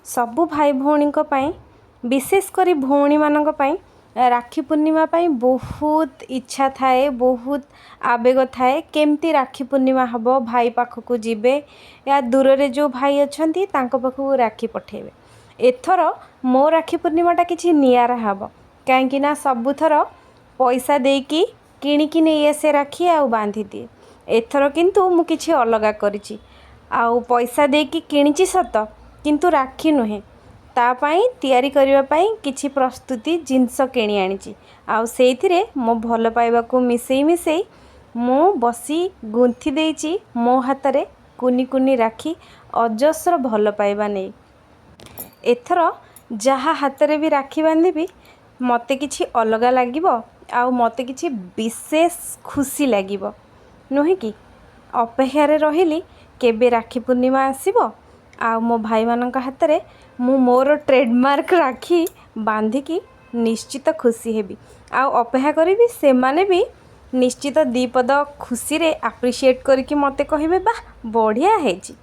ସବୁ ଭାଇ ଭଉଣୀଙ୍କ ପାଇଁ, ବିଶେଷ କରି ଭଉଣୀମାନଙ୍କ ପାଇଁ ରାକ୍ଷୀ ପୂର୍ଣ୍ଣିମା ପାଇଁ ବହୁତ ଇଚ୍ଛା ଥାଏ, ବହୁତ ଆବେଗ ଥାଏ। କେମିତି ରାକ୍ଷୀ ପୂର୍ଣ୍ଣିମା ହେବ, ଭାଇ ପାଖକୁ ଯିବେ ୟା ଦୂରରେ ଯେଉଁ ଭାଇ ଅଛନ୍ତି ତାଙ୍କ ପାଖକୁ ରାକ୍ଷୀ ପଠେଇବେ। ଏଥର ମୋ ରାକ୍ଷୀ ପୂର୍ଣ୍ଣିମାଟା କିଛି ନିଆରା ହେବ, କାହିଁକି ନା ସବୁଥର ପଇସା ଦେଇକି କିଣିକି ନେଇ ଆସେ ରାକ୍ଷୀ ଆଉ ବାନ୍ଧିଦିଏ। ଏଥର କିନ୍ତୁ ମୁଁ କିଛି ଅଲଗା କରିଛି। ଆଉ ପଇସା ଦେଇକି କିଣିଛି ସତ, କିନ୍ତୁ ରାକ୍ଷୀ ନୁହେଁ, ତା ପାଇଁ ତିଆରି କରିବା ପାଇଁ କିଛି ପ୍ରସ୍ତୁତି ଜିନିଷ କିଣି ଆଣିଛି। ଆଉ ସେଇଥିରେ ମୋ ଭଲ ପାଇବାକୁ ମିଶେଇ ମିଶେଇ ମୁଁ ବସି ଗୁନ୍ଥି ଦେଇଛି ମୋ ହାତରେ କୁନି କୁନି ରାକ୍ଷୀ, ଅଜସ୍ର ଭଲ ପାଇବା ନେଇ। ଏଥର ଯାହା ହାତରେ ବି ରାକ୍ଷୀ ବାନ୍ଧିବି, ମୋତେ କିଛି ଅଲଗା ଲାଗିବ ଆଉ ମୋତେ କିଛି ବିଶେଷ ଖୁସି ଲାଗିବ, ନୁହେଁ କି? ଅପେକ୍ଷାରେ ରହିଲି କେବେ ରାକ୍ଷୀ ପୂର୍ଣ୍ଣିମା ଆସିବ ଆଉ ମୋ ଭାଇମାନଙ୍କ ହାତରେ ମୁଁ ମୋର ଟ୍ରେଡ଼ମାର୍କ ରାକ୍ଷୀ ବାନ୍ଧିକି ନିଶ୍ଚିତ ଖୁସି ହେବି। ଆଉ ଅପେକ୍ଷା କରିବି, ସେମାନେ ବି ନିଶ୍ଚିତ ଦୁଇ ପଦ ଖୁସିରେ ଆପ୍ରିସିଏଟ୍ କରିକି ମୋତେ କହିବେ, "ବାଃ, ବଢ଼ିଆ ହେଇଛି।"